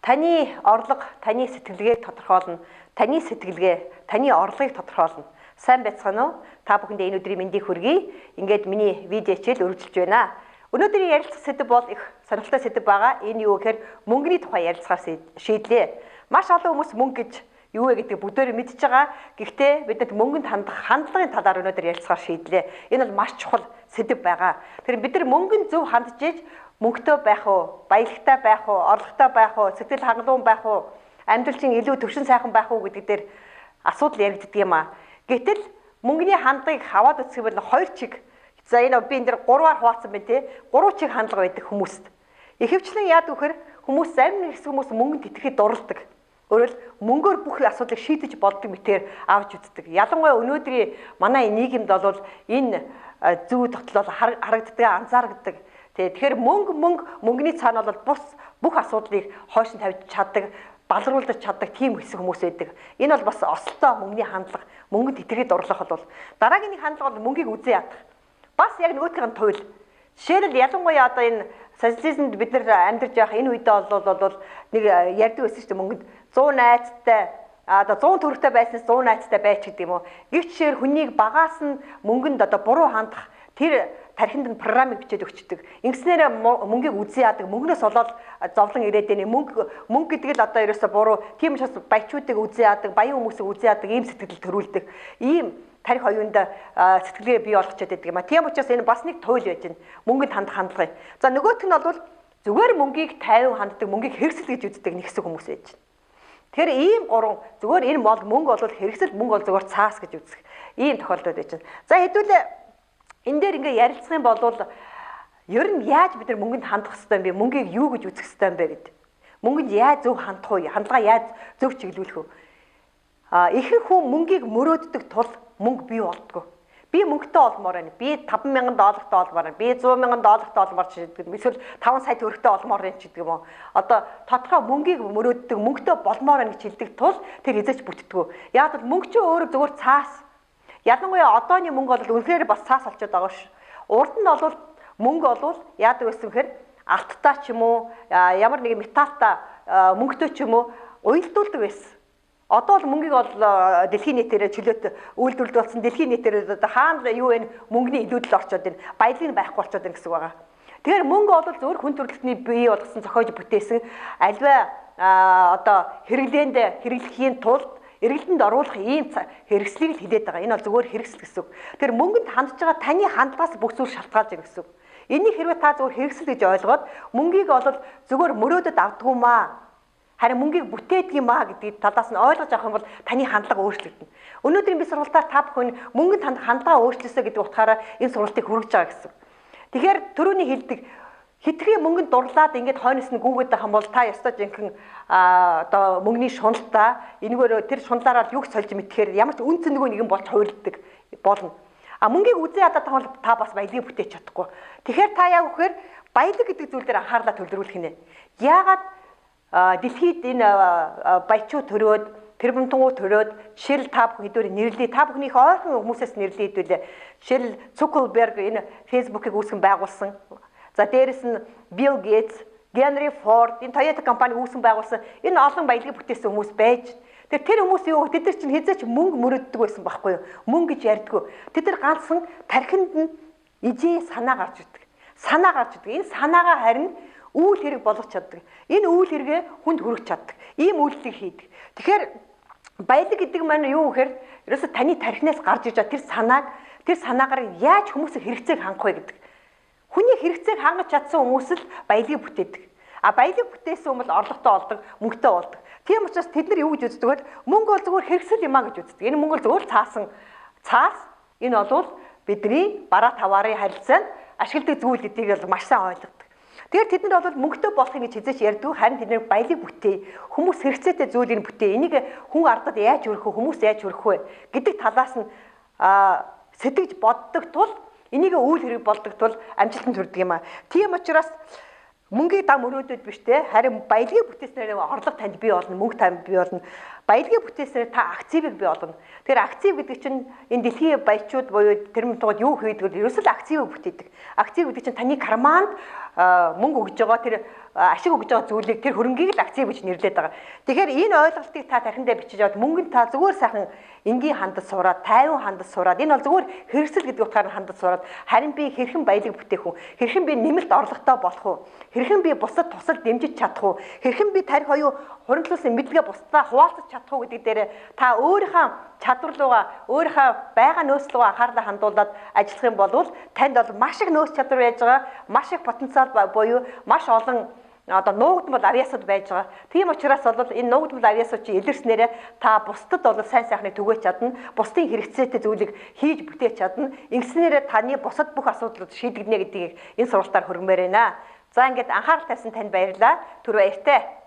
Таны орлого таны сэтгэлгээг тодорхойлно. Таны сэтгэлгээ таны орлогыг тодорхойлно. Сайн байцгаана уу? Та бүхэндээ энэ өдрийн мэндийг хүргэе. Ингээд миний видео хичээл үргэлжилж байна. Өнөөдрийн ярилцах сэдэв бол их сонирхолтой сэдэв байгаа. Энэ юу гэхээр мөнгөний тухай ярилцахаар шийдлээ. Маш олон хүмүүс мөнгө гэж юу вэ гэдгийг бүгдээрээ мэдж байгаа. Гэхдээ бидэнд мөнгөнд хандах хандлагын талаар өнөөдөр ярилцахаар шийдлээ. Энэ бол маш чухал сэдэв байгаа. Тэгэхээр бид нар мөнгөнд зөв хандж иж мөнгөтэй байх уу, баялагтай байх уу, орлоготой байх уу, сэтгэл хангалуун байх уу, амьдрал чинь илүү төвшин сайхан байх уу гэдэг дээр асуудал яригддаг юм аа. Гэтэл мөнгөний хандлагыг аваад үзэх юм бол хоёр чиг. За энэ би энэ дээр гурваар хуваацсан байна те. Гурван чиг хандлага байдаг хүмүүст. Ихэвчлэн яадаг вэхэр хүмүүс зарим нэг хэсэг хүмүүс мөнгөнд итгэхэд дурладаг. Өөрөөр мөнгөөр бүх асуудлыг шийдэж болдог мэтээр авч үздэг. Ялангуяа өнөөдрийн манай нийгэмд бол энэ зүй тогтол бол харагддаг, анзаардаг. Тэгэхээр мөнгө мөнгөний цаана бол бус бүх асуудлыг хойш нь тавьж чаддаг, балруулж чаддаг тийм хэсэг хүмүүс байдаг. Энэ бол бас осолтой мөнгөний хандлага, мөнгөнд итгэхэд дурлах бол дараагийн нэг хандлага бол мөнгийг үзэн ядах. Бас яг нөгөөх нь туйл. Жишээлбэл ялангуяа одоо энэ социализмд бид нар амьдарч байх энэ үедээ бол нэг ярьдаг байсан шүү дээ мөнгөнд 100 найзтай одоо 100 төгрөгтэй байснаас 100 найзтай байж гэдэг юм уу. Гэвч жишээр хүнийг багаас нь мөнгөнд одоо буруу хандах тэр тархинд нь програмыг бичээд өгчдөг. Ингэснээр мөнгийг үзэн яадаг, мөнгнөөс болоод зовлон ирээд байна. Мөнгө гэдэг л одоо ерөөсө буруу. Тийм учраас баячуудыг үзэн яадаг, баян хүмүүсийг үзэн яадаг ийм сэтгэл төрүүлдэг. Ийм тарих оюунд сэтгэлгээ бий болгочод байдаг юм а. Тийм учраас энэ бас нэг туйл байж байна. Мөнгөнд хандах хандлага. За нөгөөх нь бол зүгээр мөнгийг тайван ханддаг, мөнгийг хэрэгсэл гэж үздэг нэг хэсэг хүмүүс байж байна. Тэгэхээр ийм гурван зүгээр энэ мол мөнгө бол хэрэгсэл, мөнгө бол зүгээр цаас гэж үзэх ийм тохиолдол байж байна. За хэдүүлээ энэ дээр ингээ ярилцах юм бол ер нь яаж бид нар мөнгөнд хандах ёстой юм бэ? Мөнгийг юу гэж үзэх ёстой юм бэ гэд. Мөнгөнд яаж зөв хандах вэ? Хандлага яаж зөв чиглүүлэх вэ? Ихэнх хүн мөнгийг мөрөөддөг тул мөнгө бий болдгоо. Би мөнгөтэй олмоор байна. Би 5,000 доллартай олмоор байна. Би 100,000 доллартай олмоор ч гэдэг юм. Эсвэл 5 сая төгрөгтэй олмоор байна ч гэдэг юм уу. Одоо тодорхой мөнгийг мөрөөддөг, мөнгөтэй болмоор байна гэж хэлдэг тул тэр хизээч бүтдэггүй. Яг бол мөнгө чинь өөрөө зүгээр цаас. Ялангуяа одооны мөнгө бол үнэхээр бас цаас болчиход байгаа ш. Урд нь бол мөнгө бол яадаг байсан гэхээр алттай ч юм уу, ямар нэгэн металлтай мөнгөтэй ч юм уу уялдуулдаг байсан. Одоо бол мөнгийг бол дэлхийн нийтээр чөлөөт үйлдвэрлэдэг болсон, дэлхийн нийтээр одоо хаана юу вэ мөнгөний илүүдэл орчод байна, баялаг нь байхгүй болчиход байна гэсэн үг байгаа. Тэгэхээр мөнгө бол зөвхөн хүн төрөлхтний бий болгосон зохиож бүтээсэн альва одоо хэрэглээнд хэрэглэхийн тулд эргэлтэнд оруулах ийм хэрэгслийг л хилээд байгаа. Энэ бол зөвхөн хэрэгсэл гэсэн үг. Тэгэхээр мөнгөнд хандж байгаа таны хандлагаас бүх зүйл шалтгаалж байгаа гэсэн үг. Энийг хэрвээ та зөвхөн хэрэгсэл гэж ойлгоод мөнгийг бол зөвхөн мөрөөдөд авдгүй маа. Харин мөнгийг бүтээдэг юм аа гэдгийг талаас нь ойлгож авах юм бол таны хандлага өөрчлөгдөнө. Өнөөдрийн би сургалтаар та бүхэн мөнгөнд хандах хандлага өөрчлөсөө гэдэг утгаараа энэ сургалтыг хүргэж байгаа гэсэн. Тэгэхээр түрүүний хэлдэг хитрхи мөнгөнд дурлаад ингээд хойноос нь гүгээд байх юм бол та ёстой жинхэнэ одоо мөнгөний шуналтай энэгээр тэр шуналаараа юу ч сольж мэдхээр ямар ч үн цэнэгүй нэгэн болж хувирдаг болно. А мөнгийг үзэн ядаад байгаа бол та бас баялагийг бүтээж чадахгүй. Тэгэхээр та яг үхээр баялаг гэдэг зүйл дээр анхаарлаа төвлөрүүлэх нэ. Яагаад дэлхийд энэ баячуу төрөөд, тэрбумтангуу төрөөд, жишээл та бүхэн хэдүүр нэрлэе, та бүхнийх ойрхон хүмүүсээс нэрлэе хэдүүлээ. Жишээл Цукерберг энэ Facebook-ыг үүсгэн байгуулсан. За дээрэс нь Билл Гейтс, Генри Форд энэ Toyota компаниг үүсгэн байгуулсан. Энэ олон баялагийг бүтээсэн хүмүүс байж. Тэгэхээр тэр хүмүүс юу тэд нар чинь хэзээ ч мөнгө мөрөөддөг байсан байхгүй юу? Мөнгө гэж ярьдгүй. Тэд нар ганцхан тархинд нь ижээ санаа гарч ирдэг. Санаа гарч ирдэг. Энэ санаагаа харин үйл хэрэг болгож чаддаг. Энэ үйл хэрэгээ хүнд хүргэж чаддаг. Ийм үйлдэлийг хийдэг. Тэгэхээр баялаг гэдэг маань юу гэхээр ерөөсө таны тархинаас гарч иж байгаа тэр санааг тэр санаагаар яаж хүмүүсийн хэрэгцээг хангах вэ гэдэг. Хүний хэрэгцээг хангаж чадсан хүмүүс л баялагийг бүтээдэг. А баялаг бүтээсэн хүмүүс орлоготой болдог, мөнгөтэй болдог. Тийм учраас тэд нар юу гэж үздэг вэ? Мөнгө бол зүгээр хэрэгсэл юм а гэж үздэг. Энэ мөнгө бол зүгээр цаасан цаас. Энэ бол бидний бараа таваарын харилцаанд ашигладаг зүйл гэдгийг бол маш сайн ойлгодог. Тэгэхээр тэд нар бол мөнгөтэй болохыг гэж хизээч ярьдгүй, харин тэд нар баялаг бүтээ, хүмүүс хэрэгцээтэй зүйлийг бүтээ, энийг хүн ардад яаж өрөх вэ, хүмүүс яаж өрөх вэ гэдэг талаас нь сэтгэж боддог тул энийг үйл хэрэг болдог тул амжилтанд хүрдэг юм а. Тийм учраас мөнгийг дам өрөөдөд биш те, харин баялагийг бүтээснээр орлого танд бий болно, мөнгө танд бий болно. Баялагийг бүтээснээр та активыг бий болгоно. Тэгэхээр актив гэдэг чинь энэ дэлхийн баячууд буюу тэр мэтгүүд юу хийдэг вэ? Ерөөсөө л активыг бүтээдэг. Актив гэдэг чинь таны карманд мөнгө өгж байгаа, тэр ашиг өгж байгаа зүйлийг, тэр хөрөнгийг л актив гэж нэрлэдэг байгаа. Тэгэхээр энэ ойлголтыг та тархиндаа бичиж аваад мөнгөнд та зүгээр сайхан энгийн хандаж сураад, тайван хандаж сураад, энэ бол зүгээр хэрэгсэл гэдэг утгаар нь хандаж сураад, харин би хэрхэн баялаг бүтээх үү? Хэрхэн би нэмэлт орлоготой болох уу? Хэрхэн би бусад тусал дэмжиж чадах уу? Хэрхэн би тарих оюу хуримтлуулсан мэдлэгээ бусдаа хуваалцах чадах уу гэдэг дээр та өөрийнхөө чадвар руугаа, өөрийнхөө байгаа нөөц руугаа анхаарлаа хандуулад ажиллах юм бол танд бол маш их нөөц чадвар байж байгаа, маш их потенциал буюу маш олон одоо нуугдмал авьяасууд байж байгаа. Тийм учраас бол энэ нуугдмал авьяасууд чи илэрснээрээ та бусдад бол сайн сайхныг түгээж чадна, бусдын хэрэгцээтэй зүйлийг хийж бүтээж чадна. Ингэснээрээ таны бусад бүх асуудлууд шийдэгдэнэ гэдгийг энэ сургалтаар хөргөмөр байна. За, ингээд анхаарал тавьсан танд баярлалаа. Түр баяртай.